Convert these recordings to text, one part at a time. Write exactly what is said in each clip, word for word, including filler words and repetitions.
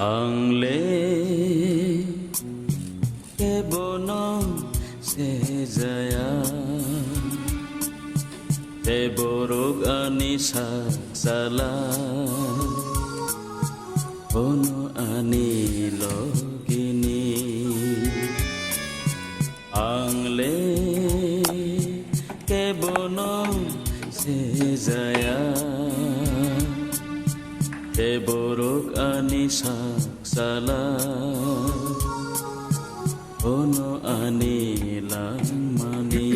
Ang le kebono sejaya, tei borok ani sak chala, bono ani logini. Ang le kebono sejaya, tei borok ani sak chala, bono ani langmani.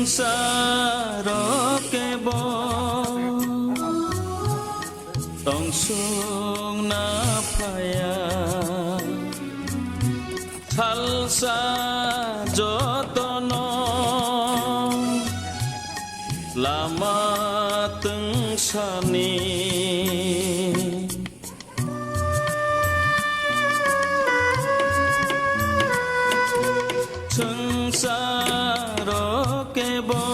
Swngcharo kebo tongsukna phaiya, salsa jotono lama twngsani. Swngcharo kebo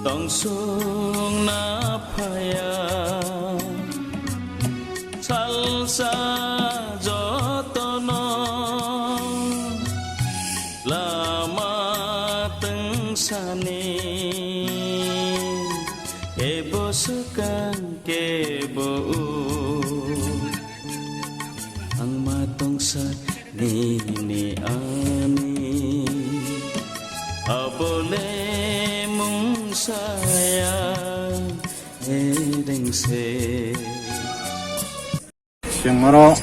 tongsukna phaiya, salsa jotono lama twngsani. Kebo swkang kebo o, ang ma tongsa nini ani, abole mungsaya erengse. Chwng oro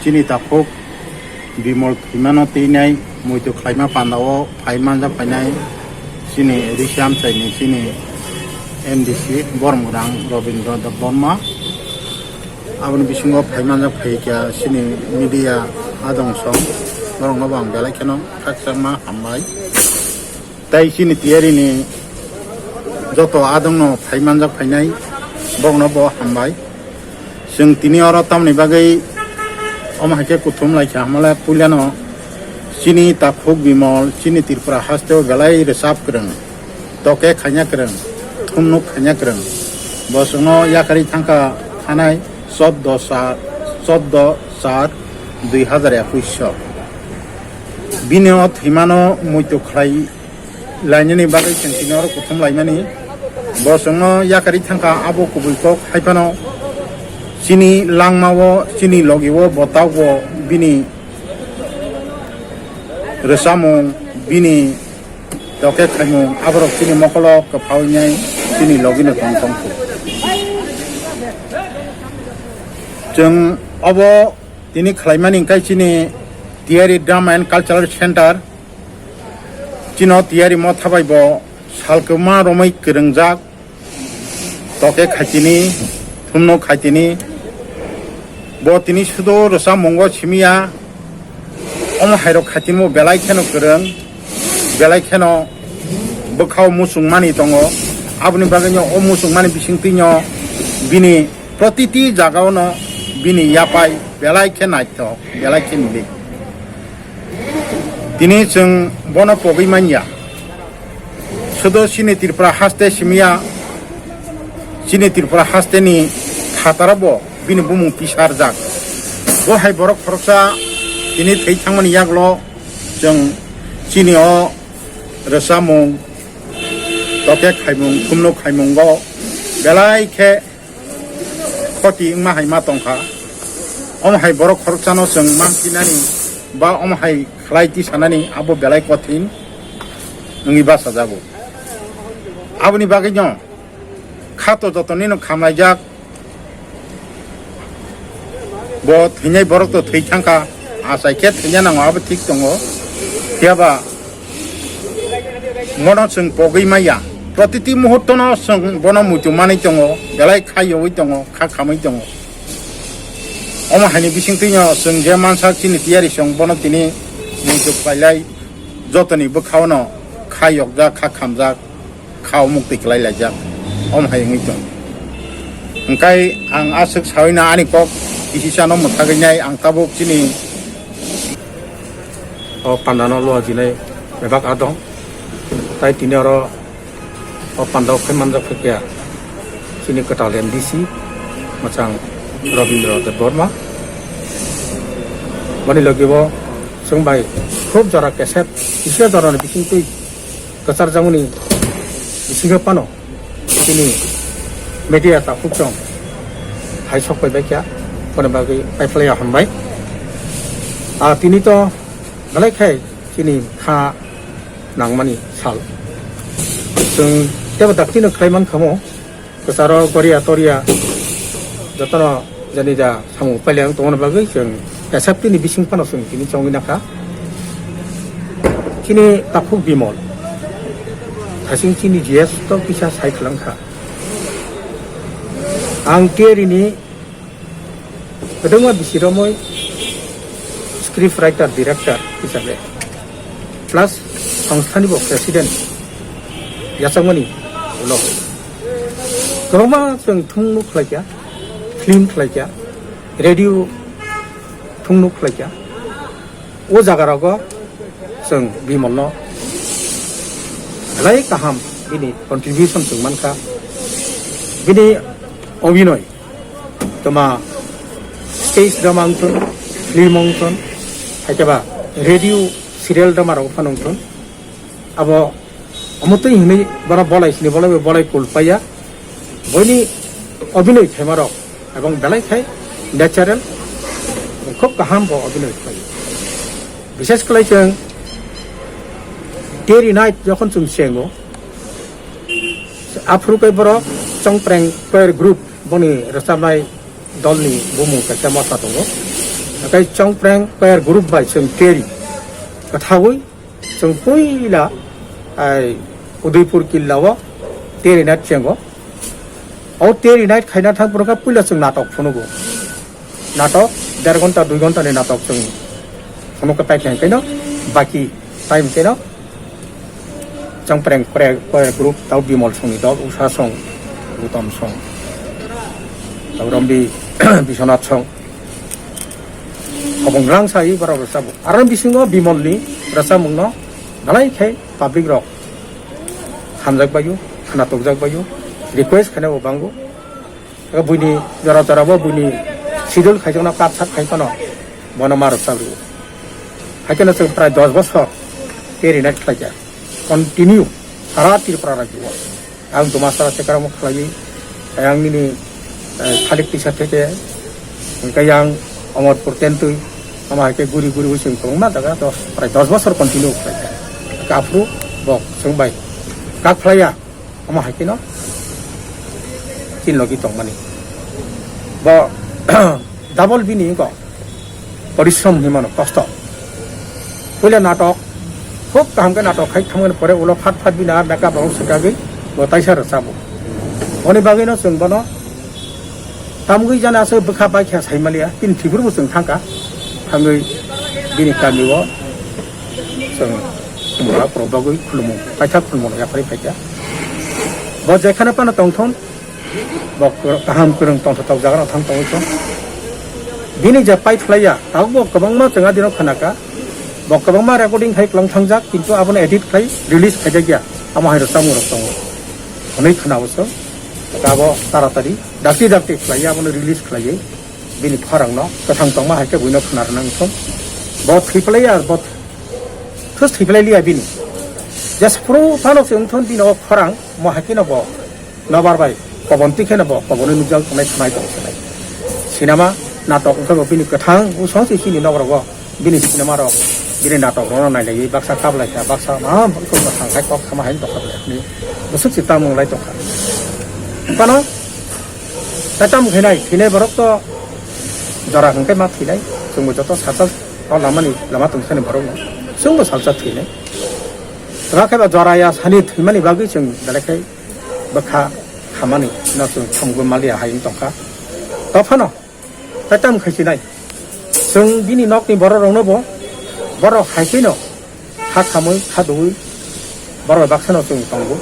chini takhuk Bimol thwimano twinai muitu khlaima pandao phai manjak phainai chini risi amchaini chini M D C Boromgwdang Robindra Debbarma. Aboni bisingo phai manjak phai kha chini media adong song, borokno bo ang belai kheno khakchangma hambai. Tai chini tiyarini joto adongno phai manjak phainai, bokno bo hambai. Chwng tini oro tamni bagwi omo hai khe kuthum lai kha, hamale puilano chini takhuk Bimol, chini Tripura hasteo belai rwchap kwrwng, toke khaina kwrwng, thumnuk khaina kwrwng. Bo chwngno yakarwi thangkha thanai choddo char, choddo char dui hazar ekush o. Bini o thwimano muitu khlai lainani bagwi chwng tini oro kuthum laimani. Bo chwngno yakarwi thangkha abo kubui kok hai phano chini langmao, chini logio bo tabukbo bini rwchapmung, bini toke khaimung aborok chini mokolo kwpha wngnai chini logino tong tong kho. Chwng obo tini khlaimani hwnkhe chini Tiyari Drama and Cultural Center. Chino Tiyari Motha bai bo salkwma romwi kwrwngjak, toke khaitini, thumno khaitini. Bo tini sudo rwchapmungo simiya, omo hairok khaitini bo belai kheno kwrwng, belai kheno bwkhao muchungmani tongo. Aboni bagwino o muchungmani bisingtwino bini protiti jagaono bini yapai belai khe naithok, belai khe milik. Tini chwng bono pogwi manya. Sudo chini Tripura haste simiya, chini Tripura hasteni phatarabo bini bumung tisarjak. Bo hai borok khoroksa tini thwi thangmani yaklo chwng chini o rwchapmung, toke khaimung, thumno khaimungo belai khe khoti wngma hai ma tongkha. Omo hai borok khoroksano chwng mansinani ba omo hai khlai tisanani abo belai kothin wngwi bachajago. Aboni bagwino khato jotonino khamlaijak. Bo thwinai borok to thwi thangkha, achai khe thwina nango, abo thik tongo. Phiyaba mono chwng pogwi maya, Protiti muhurtono chwng bono muitu manwi tongo, belai kha yogwi tongo, kha khamwi tongo. Omo haini bisingtwino chwng je mansak chini tiyari chwng bono tini muitu khlailai jotoni bwkhaono kha yokjak, kha khamjak, kha umuk twi kwlai laijak. Omo hai wngwi tongo. Hwnkhe ang aswk sawino ani kok kisisano mwthagwi nai ang tabuk chini o pandano luajinai bebak adong. Tai tini oro o pandao khai manjak khe kya chini kwtal M D C mwchang Rabindra Debbarma. Boni logi bo chwng bai khub jora kesep kisa jorani bisingtwi kwcharjakmani bisingo phano chini media takhuk chwng hai sok pai bai kha, boni bagwi paiphlaiya hambai. Ah, tini to belai khai chini kha nangmani sal. Chwng tebo daktino khlai man khamo, kwcharo goria toria jotono jani ja samung pailai ang tongmani bagwi chwng S F T ni bising phano chwng tini chongwi nakha. Chini takhuk Bimal, hasing chini G S to kisa sai khwlang kha. Ang T R ni kwbangma bisi romwi script writer, director hisabe plus songstha ni bo president yachakmani ulo kwbangma chwng thung nuk khlai kha, film khlai kha, radio thung nuk khlai kha. O jaga rogo chwng Bimal no belai kaham bini contribution chwng mankha. Bini obinoi toma stage drama wngthun, film wngthun, haikhe ba radio serial drama rok phano wngthun. Abo omo twi hinwi bono bolai sini bolai bolai kul paiya. Boini obinoi khaima rok ebong belai khai natural, khub kaham bo obinoi khlai. Bishes khlai chwng Terry Night jokhon chwng chengo, aphuru kai borok Chongpreng Choir Group boni rwchapnai dolni bumung kaisa motha tongo. Hakai Chongpreng Choir Group bai chwng Terry kwthaui chwng puila ai Udaipur killao Terry Night chengo. O Terry Night khaina thang phuru kha puila chwng natok phunugo. Natok der ghonta dui ghonta ni natok chwng phunugo, paikha hwnkhe no baki time khe no Chongpreng Choir, Choir Group, tau Bimal songni dol, Usha song, Utom song, tau Rombi Biswanath song. Hobong rang sai borok rwchapmung. Aro bisingo Bimalni rwchapmungno belai khe public rok hamjak baio, khna tokjak baio, request khainai bo bango. Abo buini jora jora bo buini schedule khaijakno kat sak khai phano bono ma rwchap rwo. Haikhe no chwng prai dos bosor Terry Night khlaikha. Continue sara Tripura rajyo o. Ang Dumasara Sekaramo khlaiwi, ang nini, eh, Khalik Tisa theke, hwnkhe yang Omorpur Tentwi, ama haikhe guri guri wising tongma jaga dos, prai dos bosor continue khlaikha. Aphuru bok chwng bai kak phlaiya, ama haikhe no chini logi tongmani. Bo double bini wngkha. Porishrom hinwi mano, kosto. Puila natok, khub kaham khe natok khai thangmani pore ulo phat phat bini ar makeup rok swkagwi bo taisa rwchapmung. Oni bagwino chwng bono tamgwi jani aswk bwkha bai khe sai maliya, bini thwifru bo chwng thangkha, thangwi bini kamio chwng khumla borok bagwi khulumung, paithak khulumung yapharwi phaikha. Bo jekhane phano tongthun, Bo kwrw-, kaham kwrwng tongthotok jaga rok thang tongwi chwng. Bini je pai phlaiya, tabuk bo kwbangma chwng adino khwnaka. Bo kwbangma recording khai kwlang thangjak, kintu abono edit khai release khaijakya. Amo hai rwchapmung rok tongo. Hwnwi khwnao chwng. Abo taratari dakti dakti khlaiya, abono release khlaiwi. Bini khorang no kwthang tongma hai khe buino khwna rwnang thung. Bo thwi phlaiya, bo thus thwi phlai liya bini. Jas phuru phano se wngthon bini o khorang mo hai khe no bo. Nobar bai kobon twi kheno bo kobonwi nukjak tongnai, thanai tong sinai. Sinema natok wngkha bo bini kwthang bwsong se chini nobar bo bini sinema rok, bini natok rokno nainaiwi baksa kablai kha, baksa ma bwkhwrwngno thang khai kok sama hai tongkha bwswk se tamung lai tongkha. Phano tai tamung khainai, thwinai borok to jora hwnkhe ma thwinai, chwngbo joto salsa o lamani lama tongthani borokno chwngbo salsa thwinai. Tongkha khe ba jora ya sani thwimani bagwi chwng belai khe bwkha khamani no chwng thumgwi maliya hai wng tongkha. Tophano tei tamo khai sinai chwng bini nokni borok rokno bo borok hai kheno kha khamwi kha dugwi borok baksano chwng tongo.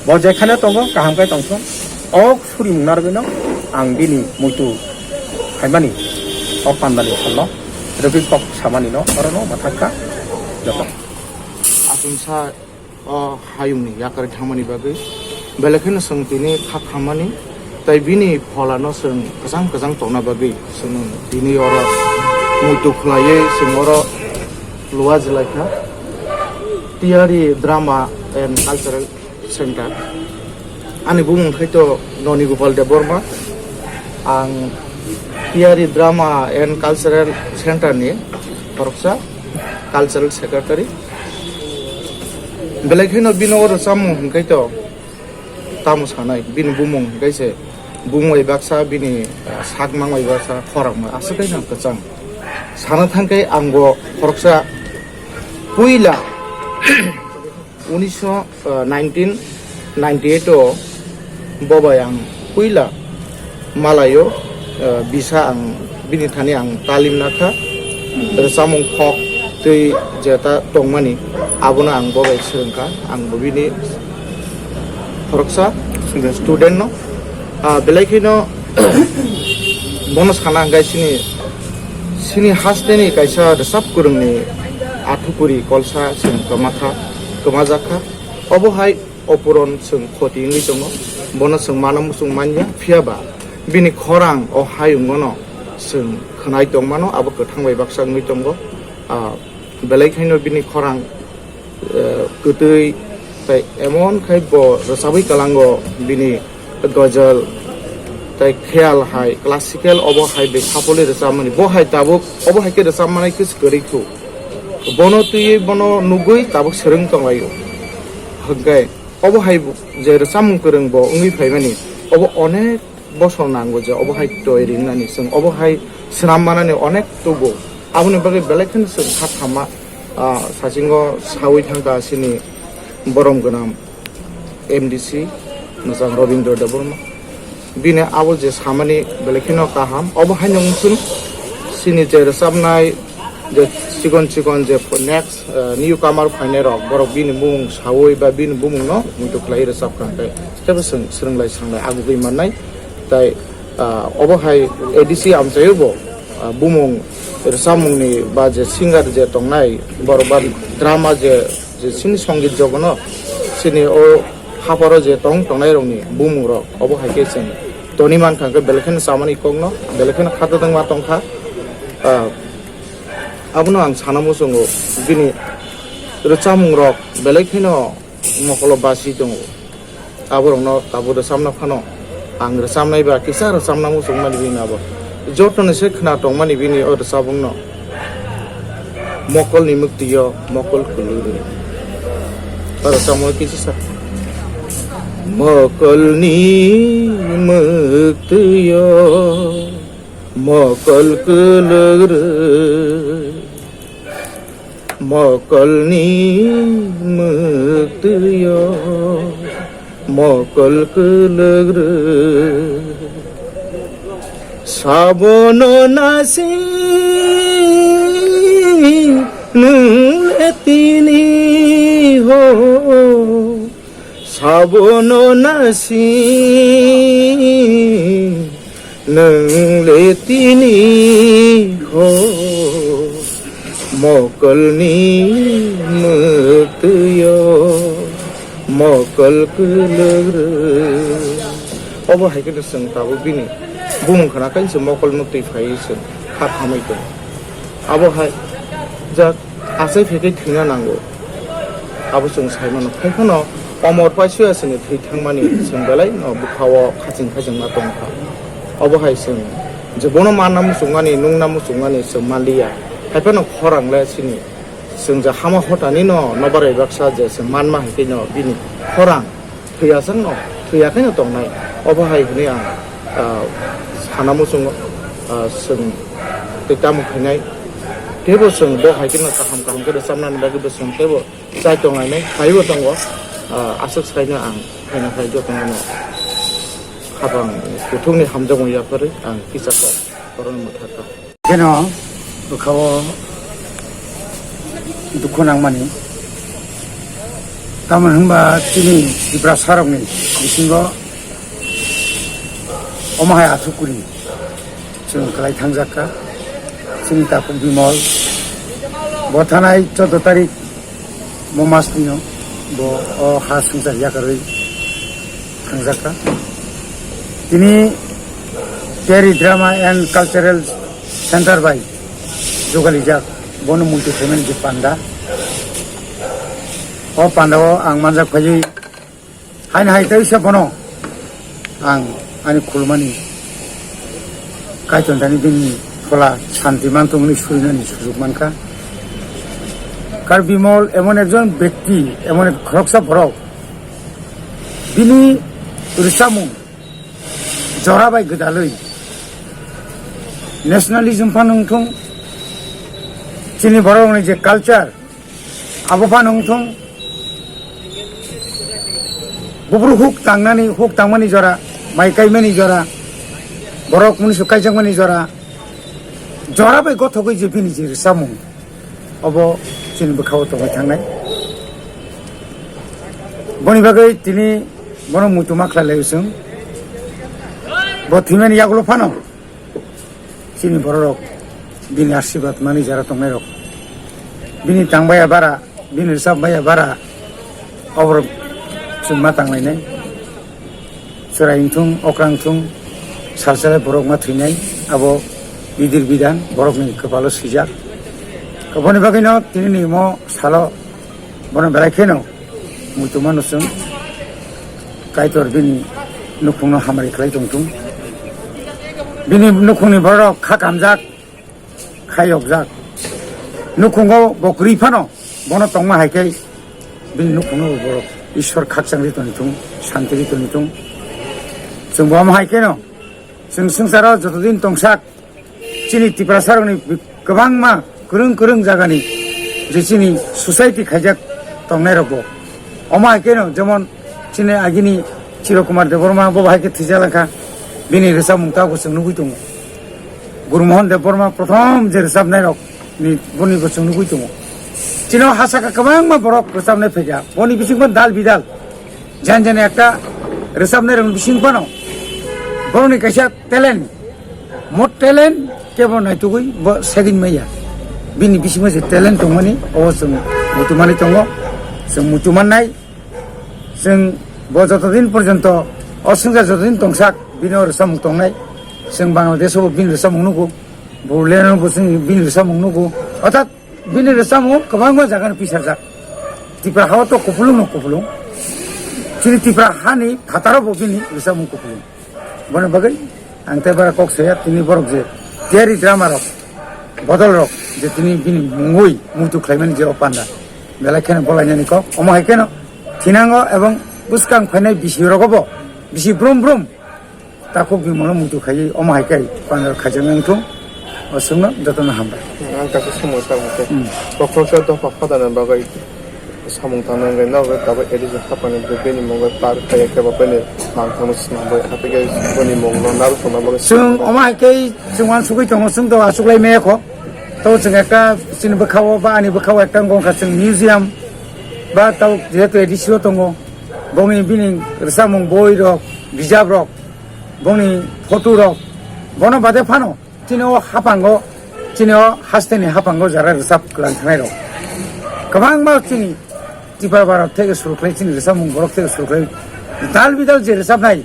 Bo jekhane tongo kaham khe tongthung. O suri mung narwgwino ang bini muitu phaimani o pandani salno rwgwi kok samani no orono mwthakha joto. Achomsa o hayungni yakar thangmani bagwi belai kheno chwng tini kha khammani tei bini pholano chwng kwchang kwchang tongna bagwi chwng tini oro muitu khwlaiwi chwng oro luwa jwlaikha Tiyari Drama and Cultural Center. Ani bumung khai to Noni Gopal Debbarma. Ang Tiyari Drama and Cultural Center ni khoroksa cultural secretary. Belai kheno bini oro chamung hwnkhai to tamo sanai, bini bumung hwnkhai se bumung bai baksa, bini, ah, sak mang bai baksa, khorang bai aswk khe no kwchang. Sana thangkhai ang bo khoroksa puila unisho, ah, nineteen ninety-eight o bo bai ang puila malayo, ah, bisa ang bini thani ang talim nakha. Rwchapmung khok twi jeta tongmani abono ang bo bai swrwngkha, ang bo bini khoroksa student no, ah, belai kheno bono sana hwnkhe chini, chini hasteni kaisa rwchap kwrwngni athukuri kolsa chwng kwmakha, kwmajakha. Obo hai o puron chwng khoti wngwi tongo, bono chwng mano muchung manya, phiya ba bini khorang o hayungono chwng khwnai tongmano, abo kwthang bai baksa wngwi tongo. Ah, belai khaino bini khorang, eh, kwtwi tei emon khai bo rwchabwi kalango bini ghazal tei kheyal hai classical obo hai bai sapolwi rwchapmani. Bo hai tabuk obo hai khe rwchapmani khe kwrwi khu. Bono twiwi bono nugwi tabuk swrwng tonglaio. Hwnkhe obo hai je rwchapmung kwrwng bo wngwi phaimani, obo onek bosor nango je obo hai twi ringnani, chwng obo hai swnam manani onek tugo. Aboni bagwi belai kheno chwng kha thamma, ah, sachingo sawi thangkha chini borom gwnang M D C mwchang Robindra Debbarma. Bini abo je samani belai kheno kaham. Obo haino wngkhe chini je rwchapnai je chikon chikon je next, eh, newcomer phainai rok, borok bini bumung sawi ba bini bumung no muitu khlai rwchap kha, tei tebo swrwng-, swrwnglai swnglai agugwi mannai. Tai, ah, obo hai A D C amchaio bo, ah, bumung rwchapmungni ba je singer je tongnai borok ba drama je, je chini songit jogono chini o haparo je tong tongnai rokni bumung rok obo hai khe chwng toni mankha hwnkhe belai kheno chamani kokno belai kheno khatodongma tongkha. Ah, abono ang sana muchungo bini rwchapmung rok belai kheno mokolo basi tongo. Aborokno tabuk rwchapna phano ang rwchapnai ba kisa rwchapna muchungmani bini abo. Jotoni se khna tongmani bini o rwchapmungno. Mokolni mwktwio mokol kwlwrwi. O rwchapmung kisa sa. Mokolni mwktwio mokol kwlwrwi. Mokolni mwktwio mokol kwlwgrwi. Sabono nasi nwng le tini ho. Sabono nasi nwng le tini ho mokolni mwktwio mokol kwlwgrwi. Obo hai khe chwng tabuk bini bumung khna kaisa mokol mwktwi phaiwi chwng kha thamwi tongo. Abo hai jak Achai phai khe thwina nango. Abo chwng sai mano. Phai phano Omor Paisuyasini thwi thangmani chwng belai no bwkha-o khaching khachingma tong kha. Obo hai chwng je bono manna muchungmani, nungna muchungmani chwng manliya. Hai phano khorang le sini chwng je hama hotani no nobarai baksa je chwng manma hai khe no bini khorang thwi aswk no, thwi ya khe no tongnai. Obo hai hwnwi ang, ah, sana muchungo, ah, chwng tei tamo khainai. Kebo chwng bo hai kheno kaham kaham khe rwchapnani bagwi bo chwng kebo chai tonglainai, phaibo tongo. Ah, aswk saino ang khaina khai jotono no khabang kuthukni hamjakmung yapharwi ang kisa kok borokno mwthakha. Keno bwkhao dukhu nangmani. Tamoni hwnba chini Tiprasarokni bisingo omo hai athukuring chwng kwlai thangjak kha. Chini takhuk Bimol bo thanai choudo tarik bo mas nino bo o ha swngchar yakarwi thangjak kha. Tini Tiari Drama and Cultural Center bai jogalijak, bono muitu khaimani je panda. O pandao ang manjak phaiwi haino hai teisa bono ang ani khulumani Kaitor thani bini phola santi mantongni surinani sujuk mankha. Kar Bimol emon ekjon bekti, emon ek khoroksa borok, bini rwchapmung jora bai gwdalwi nationalism phano wngthung, chini borokni je culture abo phano wngthung, buphuru huk tangnani, huk tangmani jora, mai kaimani jora, borok munisu kaijakmani jora, jora bai gothogwi je bini je rwchapmung, obo chini bwkhao tongwi thangnai. Boni bagwi tini bono muitu ma khlai lai chwng. Bo thwimani yagulo phano chini bororok bini asirwad mani jara tongnairok, bini tangbaya bara, bini rwchapbaya bara, oborok chwng ma tanglainai. Chwrai wngthung, okra wngthung, salsale borok ma thwinai, abo bidir bidan borokni kwpalo swijak. Aboni bagwino tinini imo salo bono belai kheno muitu mano chwng. Kaitor bini nukhungno hamari khlai tongthung. Bini nukhungni borok kha kamjak, kha yokjak. Nukhungo bo kwrwi phano bono tongma hai khe bini nukhungno bo borok Ishwar khakchangri tongthung, santiri tongthung. Chwng bo omo hai kheno chwng swngcharo jotodin tongsak chini Tiprasarokni kwbangma kwrwng kwrwng jagani je chini society khaijak tongnairokbo. Omo hai kheno jemon chini agini Chiro Kumar Debbarma bo bahai khe thwijalangkha, bini rwchapmung tabukbo chwng nugwi tongo. Guru Mohan Debbarma prothom je rwchapnairokni bonibo chwng nugwi tongo. Chini o ha saka kwbangma borok rwchapnai phaikha, boni bisingbo dal bidal jani jani ekta rwchapnairokni bising phano borokni kaisa talent, mo talent kebo naitugwi bo segin maya. Bini bisingo je talent tongmani, o chwng muitu manwi tongo, chwng muitu mannai. Chwng bo jotodin porjonto o swngchar jotodin tongsak, bini o rwchapmung tongnai. Chwng Bangladesh o bo bini rwchapmung nugo, Bodoland o bo chwng bini rwchapmung nugo. Orthat bini rwchapmung kwbangma jagano pisarjak. Tripura hao to kupulung no kupulung. Chini Tripura hani phataro bo bini rwchapmung kupulung. Bono bagwi ang tei bara kok saya tini borok je Tiari Drama rok, bodol rok je tini bini mungwi muitu khlaimani je o panda. Belai kheno bolainani kok. Omo hai kheno thinango ebong bwskang phainai bisi rogo bo bisi brum brum takhuk bimano muitu khaiwi omo hai khe panel khaijak wngthung. O chwngno jotono hambai. Ang kaisa samung tangmani. Hmm. Kokrok khe dopha phatarni bagwi samung tangna wngwi nogo tabuk A D C hapani bini mungwi par kaiya khe bo bini mang thangma swnamwi haphikhe bini mungno narwkna bagwi. Chwng omo hai khe chwng uansugwi tongo, chwng to achuklai maya kho. To chwng ekta chini bwkhao ba ani bwkhao ekta wngkha chwng museum ba tabuk jehetu A D C o tongo. Bongni bini rwchapmung boi rok, bijap rok, bongni photo rok, bono bade phano chini o hapango, chini o hasteni hapango jara rwchap kwlang thanai rok kwbangma chini Tipra bara theke suru khlai, chini rwchapmung borok theke suru khlai, dal bidal je rwchapnai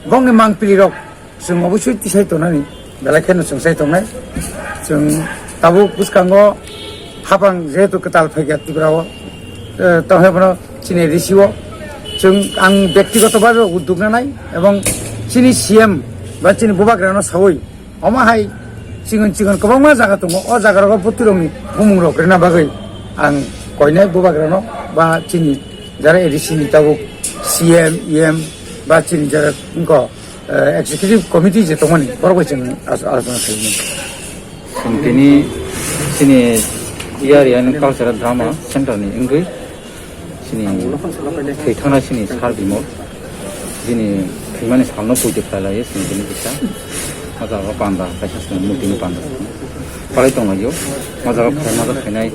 bongni mangpili rok chwng obosoi tisai tongnani belai kheno chwng sai tongnai. Chwng tabuk bwskango hapang jehetu kwtal phaikha Tripura o, eh, tongthai bono chini A D C o chwng ang bektigoto bhabe udduk nanai ebong chini C M ba chini bubagrano sawi omo hai chikon chikon kwbangma jaga tongo, o jaga rogo bwtwi rokni bumung rok rwna bagwi ang koinai bubagrano ba chini jara A D C ni tabuk C M, E M ba chini jara wngkha eh, executive committee je tongmani, borok bai chwng ach-, alochona khaimani. Chwng tini Chini Area and Cultural Drama Center ni wngwi chini thwi thangna chini Sir Bimol bini thwimani salno puitu khlailaiwi chini bini kisa o jaga panda kaisa chwng murtini panda palai tonglaio. O jaga khlaima khainai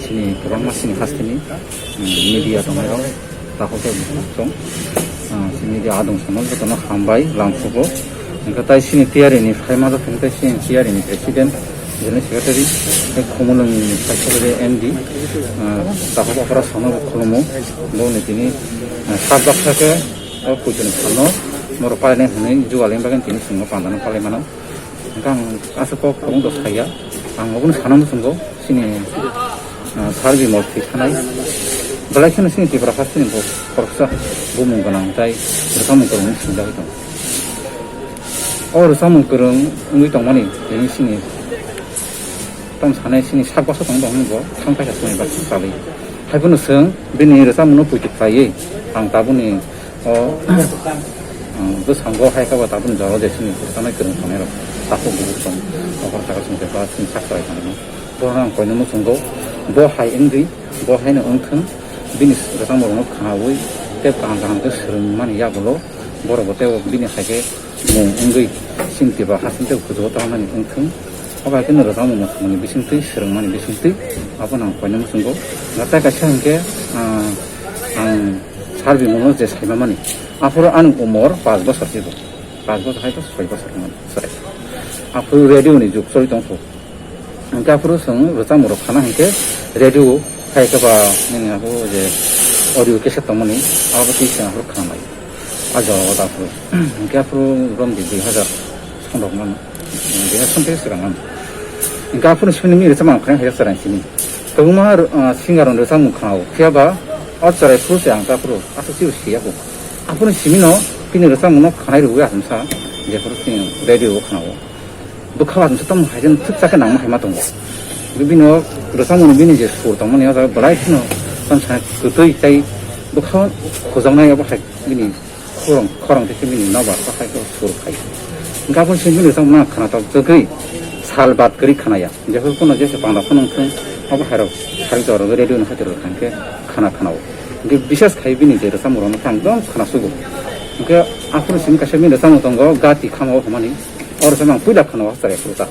chini kwbangma chini hasteni, mm, media tongnai rok. Takhuk khe chwng, ah, chini je adong sono jotono hambai langsugo. Hwnkhe tai chini tiyari ni phaima jat hwnkhe tai chini tiyari ni president, general secretary, tei Khumulwng ni secretary M D, ah, takhuk opera sono bo khulumo. Bo ni tini, ah, sak baksa khe o puitoni salno norok palainai hwnwi jugal bagwi tini chwngno pandano palai mano. Hwnkhe ang aswk kok kwbangno saya. Ang obono sana muchungo chini, ah, Sir Bimol thwi thanai. Belai kheno chini Tipra hasteni bo khoroksa bumung gwnang tei rwchapmung kwrwngni sinjagwi tongo. O rwchapmung kwrwng wngwi tongmani tini chini tamo sanai chini sak bwsa tong tong bo thang paisa chini baksa chalwi. Haiphano chwng bini rwchapmungno puitu khlaiwi ang tabukni o, um, bwskango hai khe bo tabukni jora je chini bwskanai kwrwng tongnai rok takhuk bukhuk tong, nokar saka chwng je ba chini sak chwrai tongo. Bohrok ang koinwi muchungo, bo hai wngdi, bo haino wngthwng, bini rwchapmung rokno khnaui tei kaham kaham khe swrwngmani yagulo borok bo tei bini hai khe mung wngwi chini Tipra hasteni tei kuchugo tongmani wngthwng. Obo hai kheno rwchapmung mosongmani bisingtwi, swrwngmani bisingtwi abono ang koinwi muchungo. Tei kaisa hwnkhe, ah, ang Sir Bimolno je saimamani, aphuru ani umor panch bosor se bo, panch bosor hai to soi bosor wngmani chwrai. Aphuru radio ni jug choli tongkho. Hwnkhe aphuru chwng rwchapmung rok khana hwnkhe radio hai khe ba nini aphuru je audio cassette tongmani abo twi chwng aphuru khna lai. A jora o da aphuru. Hwnkhe aphuru romdi dui hazar songrok mano. Dui hazar song tei swkang mano. Hwnkhe aphuru simi rwchapmung khana hai chwrai simi. Kwbangma, ah, singer rok rwchapmung khna o. Phiya ba o chwrai phuru se ang ta aphuru aswk se siya kho. Aphuru simi no bini rwchapmung no khanai rwgwi aswk sa jephuru simi radio o khna o. Bwkha aswk tamo hai khe thwk chakhe nangma hai ma tongo. Bini o rwchapmung bini je sur tongmani o jaga belai kheno tamo sa kwtwi tei bwkha khojoknai abo hai bini khorang, khorang tei bini nobar o hai khe sur khai. Hwnkhe aboni simi bini rwchapmung no khna tok jagwi sal bad kwrwi khna ya. Jephuru phano jesa panda phano wngthwng abo hai rok sari jora radio no hai rok thang khe khna khna o. Hwnkhe bishes khai bini je rwchapmung rok no tang dong khna sugo. Hwnkhe aphuru simi kaisa bini rwchapmung tongo Gati Khama o hwnmani. O rwchapmung ang puila khna o chwrai phuru ta.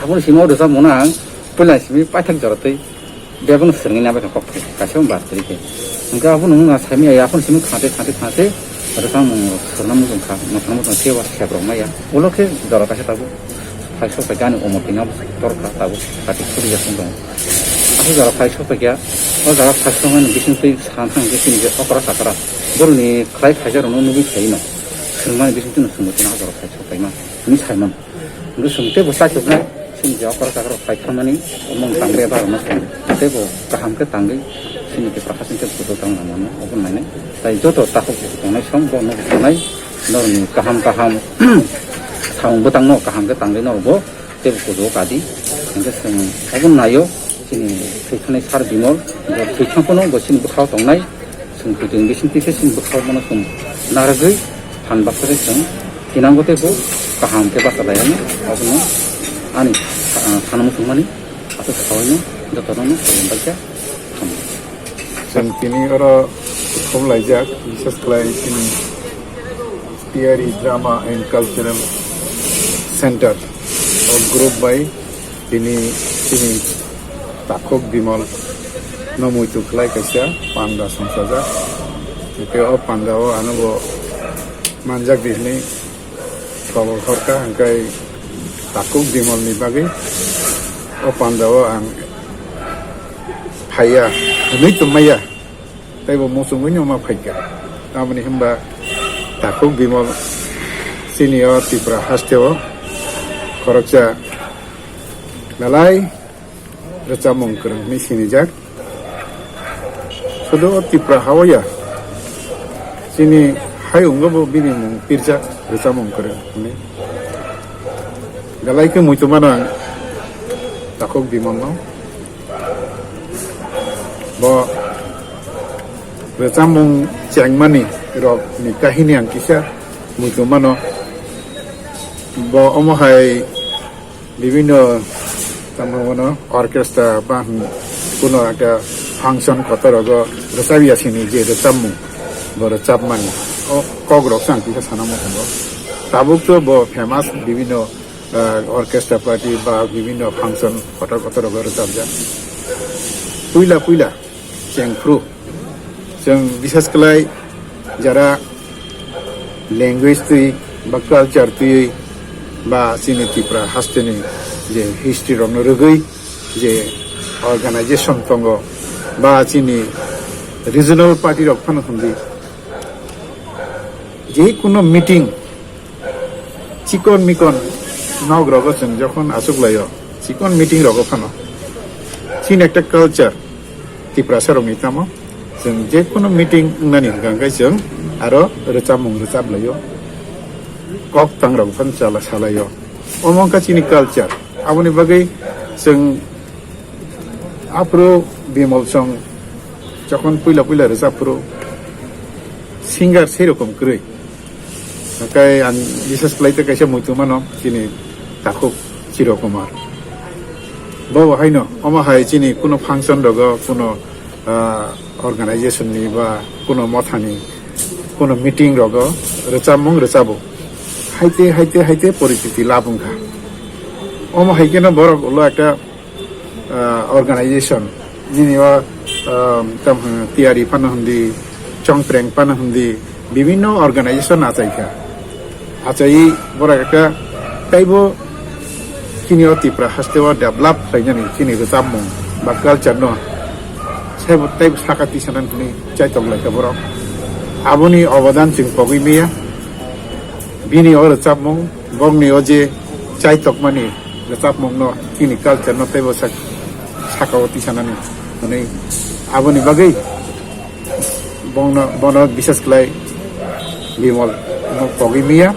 Aboni simi o rwchapmung no ang puila simi paithak jora twi bebakno swrwngwi nabai kha kok thai kaisa bwng bar kwrwi khe. Hwnkhe abono wngna saimaya, aphuru simi khna tei khna tei khna tei rwchapmung swrwngna muchung kha, mwthangna muchung khe o sep rok maya. Ulo khe jora kaisa tabuk phai sok kha ani umor tini abo tor kha tabuk kati khuli ya song tongo. Aswk jora phai sok kha o jaga phai sok mani bising twi san thang khe chini je okra chakra boroni khlai khaijak rokno nugwi khaino swrwngmani bising twino swngwi tini o jora phai sok khaima hinwi sai mano. Hwnkhe chwng teibo chachuknai, chini je okra chakra phai thangmani, omong tangwi eba rwna chwng teibo kaham khe tangwi, chini Tipra hasteni tei kuchuk tang nangmano, obo nainai. Tai joto takhuk tongnai song, bo nuk tongnai, norokni kaham kaham samung bwtangno kaham khe tangwi norokbo teibo kuchugo kadi. Hwnkhe chwng obo naio, chini thwithangnai Sir Bimol, bo thwithang phano bo chini bwkhao tongnai. Chwng twi twi bising twi khe chini bwkha bono chwng narwgwi phan baksa khe chwng tinango tei bo kaham khe bacha lai ano. Abono ani, ah, sana muchungmani aswk saui no jotono no salom bai khe hambai. Chwng tini oro khum laijak, bises khlai chini Tiyari Drama and Cultural Center o group bai tini chini Takhuk Bimal no muitu khlai kaisa panda songchajak. Hwnkhe o panda o ano bo manjak di hwnwi tolok horkha, hwnkhe Takhuk Bimal ni bagwi o panda o ang phaiya hwnwi tongmaya. Tei bo muchungwi no ma phaikha. Tamoni hwnba Takhuk Bimal chini o Tripura haste o khoroksa belai rwchapmung kwrwng hwnwi sinijak. Sudu o Tripura ha o ya, chini hayungo bo bini mung pirjak rwchapmung kwrwng hwnwi. Belai khe muitu mano ang Takhuk Bimal no. Bo rwchapmung chengmani rok ni kahini ang kisa muitu mano. Bo omo hai bibinno Tamo bono orchestra ba, hmm, kuno ekta function kotor rogo rwchapya sini je rwchapmung, bo rwchapmani. O kok rok sang kisa sana mo thango. Tabuk to bo famous bibino, ah, orchestra party ba bibino function kotor kotor rogo rwchapjak. Puila puila chengphru. Chwng bisas kwlai jara language twi ba culture twi ba chini Tripura hasteni je history rokno rwgwi je organization tongo ba chini regional party rok phano hwnwi je kuno meeting chikon mikon nok rogo chwng jokhon achuk laio, chikon meeting rogo phano chini ekta culture Tiprasa rokni tamo chwng je kuno meeting wngnani hwnkha hwnkhe chwng aro rwchapmung rwchap laio, kok tang rok phano chala salaio. Omo wngkha chini culture. Aboni bagwi chwng aphuru Bimal song jokhon puila puila rwchap phuru singer sei rokom kwrwi. Hwnkhe ang bisas khlai tei kaisa muitu mano chini takhuk Chiro Kumar. Bo haino omo hai chini kuno function rogo kuno, ah, organization ni ba kuno mothani kuno meeting rogo rwchapmung rwchabo. Haite haite haite porikiti lab wngkha. Omo hai keno borok ulo ekta ah, organization, nini o, ah, tamo hwn, tiyari phano hwndi, chongpreng phano hwndi, bibinno organization achaikha. Achai borok ekta taibo chini o Tripura haste o develop khlainani chini rwchapmung ba culture no saibo taibo saka tisanani hwnwi chaitok laikha borok. Aboni obodan chwng pogwi maya. Bini o rwchapmung, bongni o je chaitokmani rwchapmungno chini culture no teibo sak-, saka o tisanani hwnwi aboni bagwi bongno, bono bisas khlai Bimal no pogwi maya.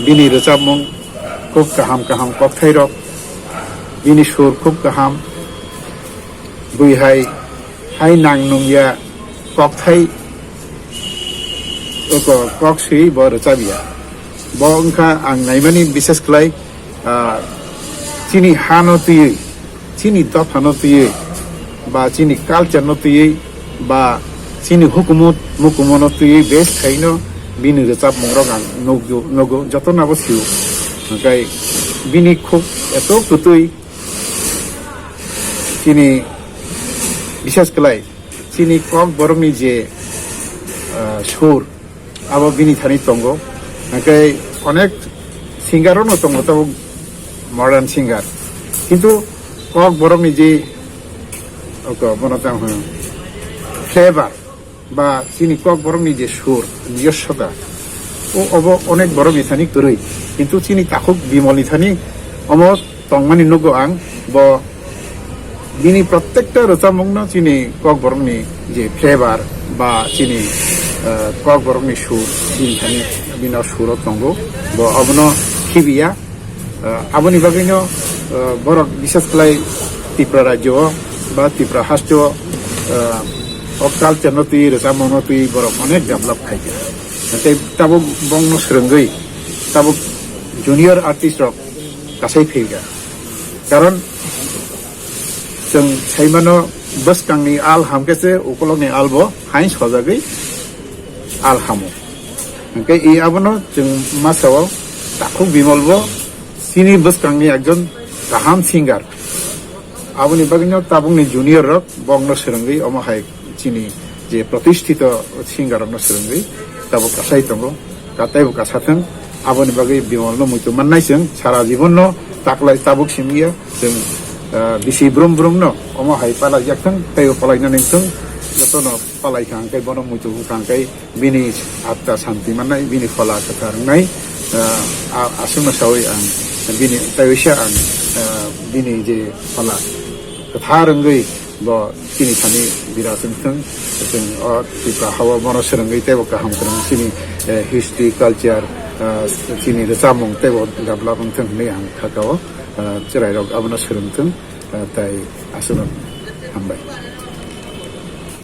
Bini rwchapmung khub kaham kaham kokthairok, bini sur khub kaham, bui hai hai nang nungya kokthai, oko kok sui bo rwchapya. Bo wngkha ang naimani bises khlai, ah, chini hano twiwi, chini dophano twiwi, ba chini culture no twiwi, ba chini hukumu mukumu no twiwi bes khaino bini rwchapmung rok ang nukgo, nugo, joto nabo sio. Hwnkhe bini khuk eto kwtwi chini bises khlai chini kok borokni je, ah, sur, abo bini thani tongo. Hwnkhe onek singer rokno tongo, tabuk modern singer. Kintu kok borokni je, oko, bono tamo hwn flavor, ba chini kok borokni je sur, niyoswta, o obo onek borokni thani kwrwi. Kintu chini takhuk Bimalni thani omo tongmani nugo ang, bo bini protekta rwchapmungno chini kok borokni je flavor ba chini, eh, kok borokni sur bini thani bino suro tongo, bo obono khibiya. Eh, aboni bagwino, eh, borok bises khlai Tripura rajyo o ba Tripura haste o, eh, o culture no twi rwchapmung no twi borok onek develop khaikha. Tei tabuk bongno swrwngwi tabuk junior artist rok kasai phaikha. Karon chwng saimano bwskangni al hamkhe se ukolokni al bo hain sojagwi al hamo. Hwnkhe i abono chwng masa o takhuk Bimal bo chini bwskangni ekjon kaham singer. Aboni bagwino tabukni junior rok bongno swrwngwi omo hai chini je protishthito singer rokno swrwngwi tabuk kasai tongo, ka-, teibo kasa thwng. Aboni bagwi Bimalno muitu mannai chwng sara jibonno taklai tabuk simiya chwng, ah, bisi brum brumno omo hai palai jak thwng teibo palaina nang thwng, jotono palai kha hwnkhe bono muitu wngkha hwnkhe bini atta santi mannai, bini phola kwthar wngnai, ah, a-, aswkno sawi ang bini taiwisa ang, ah, bini je phola kwthar wngwi bo chini thani biraj wngthwng, chwng o Tripura hao bono swrwngwi teibo kaham kwrwng chini, eh, history, culture, ah, chini rwchapmung teibo develop wngthwng hwnwi ang kha kao, ah, chwrairok abono swrwngthwng, ah, tei aswkno hambai.